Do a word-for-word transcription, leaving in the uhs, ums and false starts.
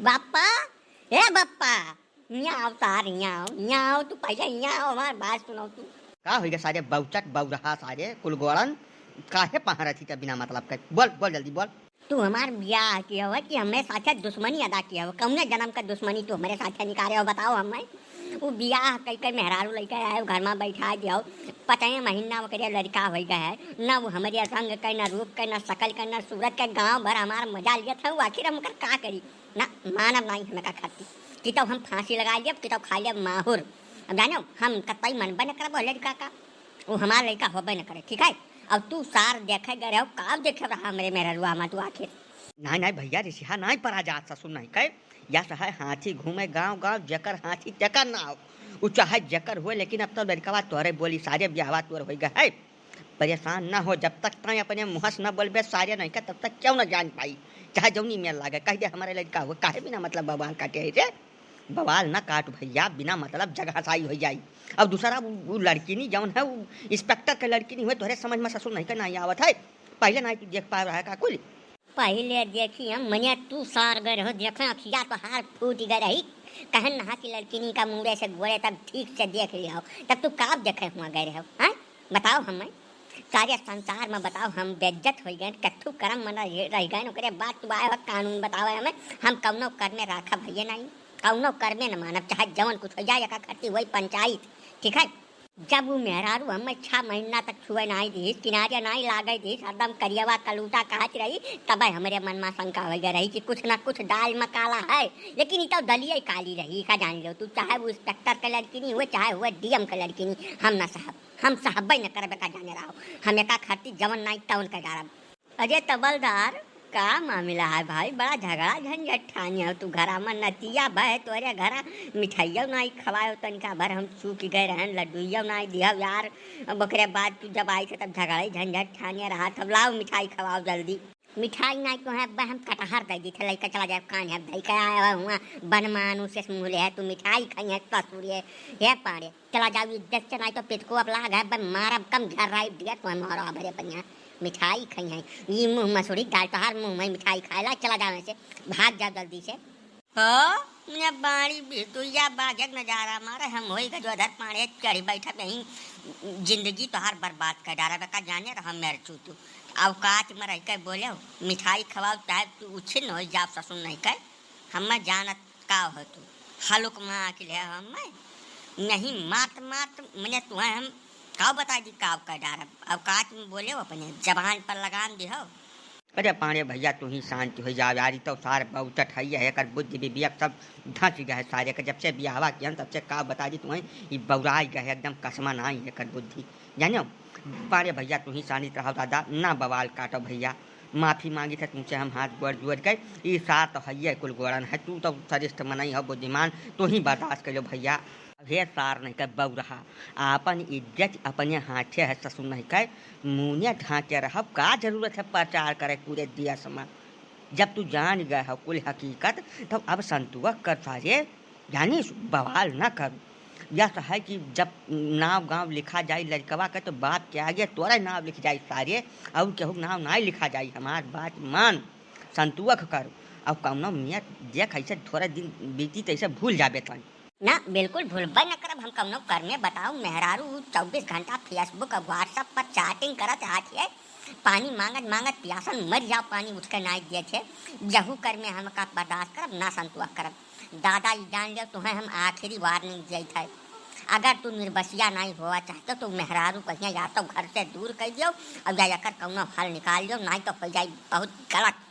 बाप्पा, ए बाप्पा, यहाँ आओ सार, यहाँ आओ, यहाँ आओ, तू पहिले यहाँ आओ, हमार बात सुनो तू। का होइगा सारे बौचट बौरहा सारे कुलगोड़न, काहे पहाड़ा थी बिना मतलब के? बोल, बोल जल्दी बोल। तू हमार बियाह किया हुआ कि हमरे साथे दुश्मनी अदा किया हुआ? कौने जन्म का दुश्मनी तू हमरे साथे निकाले हो, बताओ हमें। वो बियाह कई कई मेहरारू लइके आए हो, घर में बैठा दिया हो, पता है महीना ओकरे लड़का होइगा है, ना वो हमरे रंग के, ना रूप के, ना शकल के, ना सूरत के, गांव भर हमार मजा लिया था, वो आखिर हम ओकर का करी? ना, मानब नाई हम एका खातिर। कि तउ हम फांसी लगाइ लेब, कि तउ खाइ लेब माहुर। अब जानेउ, हम कतई मनबे न करब ओह लड़िका का। उ हमार लड़िका होबे न करे, ठीक है? अब तू सार देखे गए रहो, का देखे रहा हमरे मेहररुआ मा तू आखिर? नाहीं, नाहीं भइया, रिसिहा नाहीं परा जात ससुर नाहीं कहे। या सहाय हाथी घूमे गाँव गाँव, जेकर हाथी तेकर नाव। उ चाहे जेकर होए, लेकिन अब तउ लड़िकवा तोहरे बोली, सारे बियाहवा तोर होइ गए है। परेशान न हो, जब तक तैं अपने मुँह से न बोलबे सारे नहीं का, तब तक क्यों न जान पाई। चाहे जौनी मेल लागे, कह दे हमरे लड़िका हुए, काहे बिना मतलब बवाल काटे है रे? बवाल न काट भइया, बिना मतलब जगहसाई होइ जाई। अब दूसरा उ, उ लड़किनी जौन है, उ इंस्पेक्टर के लड़किनी हुए, तोहरे समझ में ससुर नहीं का नहीं आवत है। पहिले नहीं तू देख पा रहा है का कुल? पहिले देखी हम, मने तू सार गए रहो, देखे अखिया तोहार फूट गए रही। कहन नहा की लड़किनी का मुड़े से गोड़े तक ठीक से देख लिया हो, तब तू का देखे हुआ गए रहो, हैं? बताओ हमें, सारे संसार में बताओ, हम बेइज्जत होइ गए, कत्थू करम मन रह रह गए, ओकरे बाद तू आए हो कानून बतावे हमें, हम कौनो कर में राखब हइये नाहीं, कौनो कर में न मानब, चाहे जवन कुछ होइ जाए, एका खर्ची वही पंचायत, ठीक है? जब उ मेहरारू हमें छह महीना तक छुए नाहीं दिहिस, किनारे नाहीं लागे दिहिस, हरदम करियवा कलूटा कहत रही, तबे हमरे मन में शंका होइ गए रही कि कुछ ना कुछ दाल में काला है, लेकिन ई तो दलिये काली रही, का जान लो तू, चाहे वो इंस्पेक्टर के लड़किनी हुए, चाहे हुए डीएम के लड़किनी, हम ना सहब। हम सहबे न करबे का जाने रहो, हम एका खातिर जवन नाई तवन कर डारब। अरे तबलदार, का मामिला है भाई? बड़ा झगड़ा झंझट ठाने हो तू घरा में, नतिया बहे तोरे घरा, मिठाइयो नाई खवायो, तनिका भर हम चूक गए रहन, लड्डुइयो नाई दिहब यार। अब ओकरे बाद तू जब आई थे तब झगड़ा ही झंझट ठाने रहा, तब लाओ मिठाई खवाओ जल्दी। मिठाई नाई तो है, अब हम कटहर दे दी थे, लइका चला जाए, कान है, दई के आया हुआ, बन मानुष से मुँह ले है, तू मिठाई खाई है, ससुर है, हे पाड़े। चला जाओ इज्जत से, नाहीं तो पितको अब लाग है, बन मारब कम झर्राई दिया तो हम और भरे पनिया मिठाई खाई है। ये मुँह मसूरी डाल तोहार मुँह में मिठाई खाए ला, चला जाओ ऐसे, भाग जाओ जल्दी से। हो, मुझे बाड़ी बिहतुइया बाघक नजारा मारे, हम होई गजोधर पाड़े चढ़ी बैठा कहीं जिंदगी तोहार बर्बाद कर डारा बेका जाने रहा मेरे चूतू। औकात में रह के बोले हो, मिठाई खवाओ चाहे तू उछिन हो जाओ ससुर नहीं कह, हम जानत का हो तू? हलुक माँ के ले हम नहीं मात मात मने तुहे हम काव बताई दी काव कह डारब। अब काच में बोले हो अपने जबान पर लगाम दे हो। अरे पाड़े भइया तू ही शांति होइ जाओ यार, ई तो सार बौचट है, एकर बुद्धि विवेक सब धंस गए है सारे के। जब से बियाहवा किहन तब से काव बताई दी तुहे, ई बौराई गए है एकदम, कसमा नाई एकर बुद्धि। जाने हो, पाड़े भइया तू ही शांति रहो दादा, ना बवाल काटो भइया। माफी माँगी थे तुमसे हम हाथ गोड़ जोड़ के। ई सार तो हइये कुल गोड़न है, तू तो श्रेष्ठ मनई हो, बुद्धिमान, तू ही बर्दाश्त कर लो भइया। अब हे सार नहीं कर बौरहा, आपन इज्जत अपने हाथे है ससुर नहीं कर, मुँहे ढाँके रहब, का जरूरत है प्रचार करे पूरे देश में? जब तू जान गए हो कुल हकीकत, तब अब संतुआ कर सारे, जानिस, बवाल न कर। यह तो है कि जब नाव गाँव लिखा जाई लड़कवा के, तो बाप के आगे तोरा नाव लिख जाई सारे, और केहू नाव नाई लिखा जाई। हमार बात मान, संतुअख कर। और कौनो मियाँ देख, ऐसे थोड़ा दिन बीती, तो ऐसे भूल जाबे तन। ना, बिल्कुल भूलबे न करब हम कौनो कर में। बताओ, मेहरारू चउबीस घंटा Facebook और WhatsApp पर chatting करत रहत है, पानी मांगत मांगत पियासन मर जाओ, पानी उठ के नाई दिए थे, जहू कर में हम का बर्दाश्त करब, ना संतुआ करब। दादा, ई जान लियो, तुहें हम आखिरी warning दिए थे। अगर तू निर्बसिया नाई होवा चाहते, तो मेहरारू कहिया या तो घर से दूर कर दियो, और या एकर कौनो हल निकाल लियो, नाई तो हो जाई बहुत गलत।